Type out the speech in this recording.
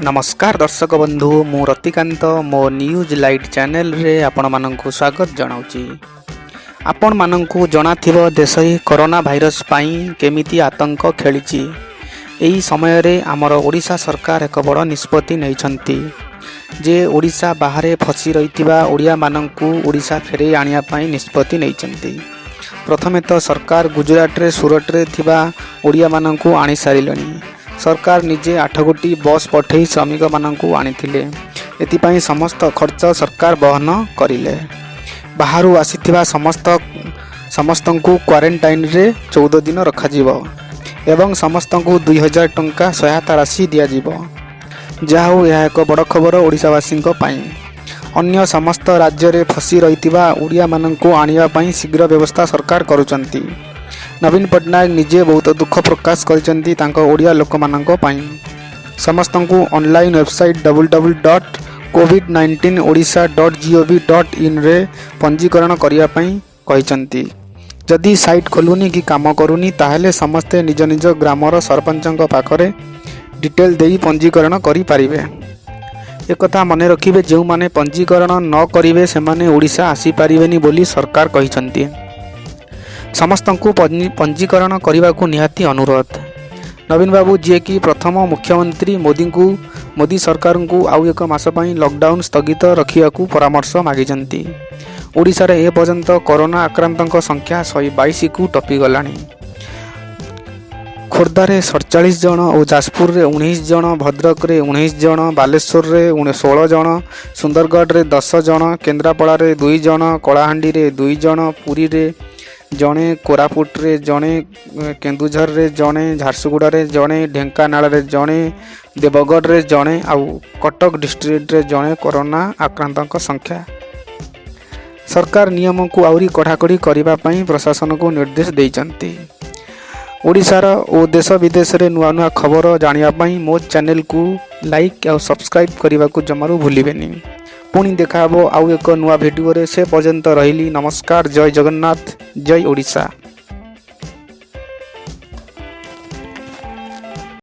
ନମସ୍କାର ଦର୍ଶକ ବନ୍ଧୁ, ମୁଁ ରତିକାନ୍ତ ମୋ ନ୍ୟୁଜ୍ ଲାଇଟ୍ ଚ୍ୟାନେଲରେ ଆପଣମାନଙ୍କୁ ସ୍ୱାଗତ ଜଣାଉଛି। ଆପଣମାନଙ୍କୁ ଜଣାଥିବ, ଦେଶରେ କରୋନା ଭାଇରସ୍ ପାଇଁ କେମିତି ଆତଙ୍କ ଖେଳିଛି। ଏହି ସମୟରେ ଆମର ଓଡ଼ିଶା ସରକାର ଏକ ବଡ଼ ନିଷ୍ପତ୍ତି ନେଇଛନ୍ତି ଯେ ଓଡ଼ିଶା ବାହାରେ ଫସି ରହିଥିବା ଓଡ଼ିଆମାନଙ୍କୁ ଓଡ଼ିଶା ଫେରାଇ ଆଣିବା ପାଇଁ ନିଷ୍ପତ୍ତି ନେଇଛନ୍ତି। ପ୍ରଥମେ ତ ସରକାର ଗୁଜୁରାଟରେ ସୁରଟରେ ଥିବା ଓଡ଼ିଆମାନଙ୍କୁ ଆଣିସାରିଲେଣି। ସରକାର ନିଜେ ଆଠ ଗୋଟି ବସ୍ ପଠାଇ ଶ୍ରମିକମାନଙ୍କୁ ଆଣିଥିଲେ। ଏଥିପାଇଁ ସମସ୍ତ ଖର୍ଚ୍ଚ ସରକାର ବହନ କରିଲେ। ବାହାରୁ ଆସିଥିବା ସମସ୍ତଙ୍କୁ କ୍ୱାରେଣ୍ଟାଇନରେ 14 ଦିନ ରଖାଯିବ ଏବଂ ସମସ୍ତଙ୍କୁ 2000 ଟଙ୍କା ସହାୟତା ରାଶି ଦିଆଯିବ। ଯାହା ହେଉ, ଏହା ଏକ ବଡ଼ ଖବର ଓଡ଼ିଶାବାସୀଙ୍କ ପାଇଁ। ଅନ୍ୟ ସମସ୍ତ ରାଜ୍ୟରେ ଫସି ରହିଥିବା ଓଡ଼ିଆମାନଙ୍କୁ ଆଣିବା ପାଇଁ ଶୀଘ୍ର ବ୍ୟବସ୍ଥା ସରକାର କରୁଛନ୍ତି। ନବୀନ ପଟ୍ଟନାୟକ ନିଜେ ବହୁତ ଦୁଃଖ ପ୍ରକାଶ କରିଛନ୍ତି ତାଙ୍କ ଓଡ଼ିଆ ଲୋକମାନଙ୍କ ପାଇଁ। ସମସ୍ତଙ୍କୁ ଅନଲାଇନ୍ ୱେବସାଇଟ୍ ww.covid19odisha.gov.inରେ ପଞ୍ଜୀକରଣ କରିବା ପାଇଁ କହିଛନ୍ତି। ଯଦି ସାଇଟ୍ ଖୋଲୁନି କି କାମ କରୁନି, ତାହେଲେ ସମସ୍ତେ ନିଜ ନିଜ ଗ୍ରାମର ସରପଞ୍ଚଙ୍କ ପାଖରେ ଡିଟେଲ୍ ଦେଇ ପଞ୍ଜୀକରଣ କରିପାରିବେ। ଏକଥା ମନେ ରଖିବେ, ଯେଉଁମାନେ ପଞ୍ଜୀକରଣ ନ କରିବେ, ସେମାନେ ଓଡ଼ିଶା ଆସିପାରିବେନି ବୋଲି ସରକାର କହିଛନ୍ତି। ସମସ୍ତଙ୍କୁ ପଞ୍ଜୀକରଣ କରିବାକୁ ନିହାତି ଅନୁରୋଧ। ନବୀନ ବାବୁ, ଯିଏକି ପ୍ରଥମ ମୁଖ୍ୟମନ୍ତ୍ରୀ, ମୋଦି ସରକାରଙ୍କୁ ଆଉ ଏକ ମାସ ପାଇଁ ଲକଡାଉନ୍ ସ୍ଥଗିତ ରଖିବାକୁ ପରାମର୍ଶ ମାଗିଛନ୍ତି। ଓଡ଼ିଶାରେ ଏପର୍ଯ୍ୟନ୍ତ କରୋନା ଆକ୍ରାନ୍ତଙ୍କ ସଂଖ୍ୟା 122କୁ ଟପିଗଲାଣି। ଖୋର୍ଦ୍ଧାରେ 47 ଜଣ ଓ ଯାଜପୁରରେ 19 ଜଣ, ଭଦ୍ରକରେ 19 ଜଣ, ବାଲେଶ୍ୱରରେ 16 ଜଣ, ସୁନ୍ଦରଗଡ଼ରେ 10 ଜଣ, କେନ୍ଦ୍ରାପଡ଼ାରେ ଦୁଇ ଜଣ, କଳାହାଣ୍ଡିରେ ଦୁଇ ଜଣ, ପୁରୀରେ ଜଣେ, କୋରାପୁଟରେ ଜଣେ, କେନ୍ଦୁଝରରେ ଜଣେ, ଝାରସୁଗୁଡ଼ାରେ ଜଣେ, ଢେଙ୍କାନାଳରେ ଜଣେ, ଦେବଗଡ଼ରେ ଜଣେ ଆଉ କଟକ ଡିଷ୍ଟ୍ରିକ୍ଟରେ ଜଣେ କରୋନା ଆକ୍ରାନ୍ତଙ୍କ ସଂଖ୍ୟା। ସରକାର ନିୟମକୁ ଆହୁରି କଡ଼ାକଡ଼ି କରିବା ପାଇଁ ପ୍ରଶାସନକୁ ନିର୍ଦ୍ଦେଶ ଦେଇଛନ୍ତି। ଓଡ଼ିଶାର ଓ ଦେଶ ବିଦେଶରେ ନୂଆ ନୂଆ ଖବର ଜାଣିବା ପାଇଁ ମୋ ଚ୍ୟାନେଲକୁ ଲାଇକ୍ ଆଉ ସବସ୍କ୍ରାଇବ୍ କରିବାକୁ ଜମାରୁ ଭୁଲିବେନି। ପୁଣି ଦେଖାହେବ ଆଉ ଏକ ନୂଆ ଭିଡ଼ିଓରେ। ସେ ପର୍ଯ୍ୟନ୍ତ ରହିଲି। ନମସ୍କାର। ଜୟ ଜଗନ୍ନାଥ। ଜୟ ଓଡ଼ିଶା।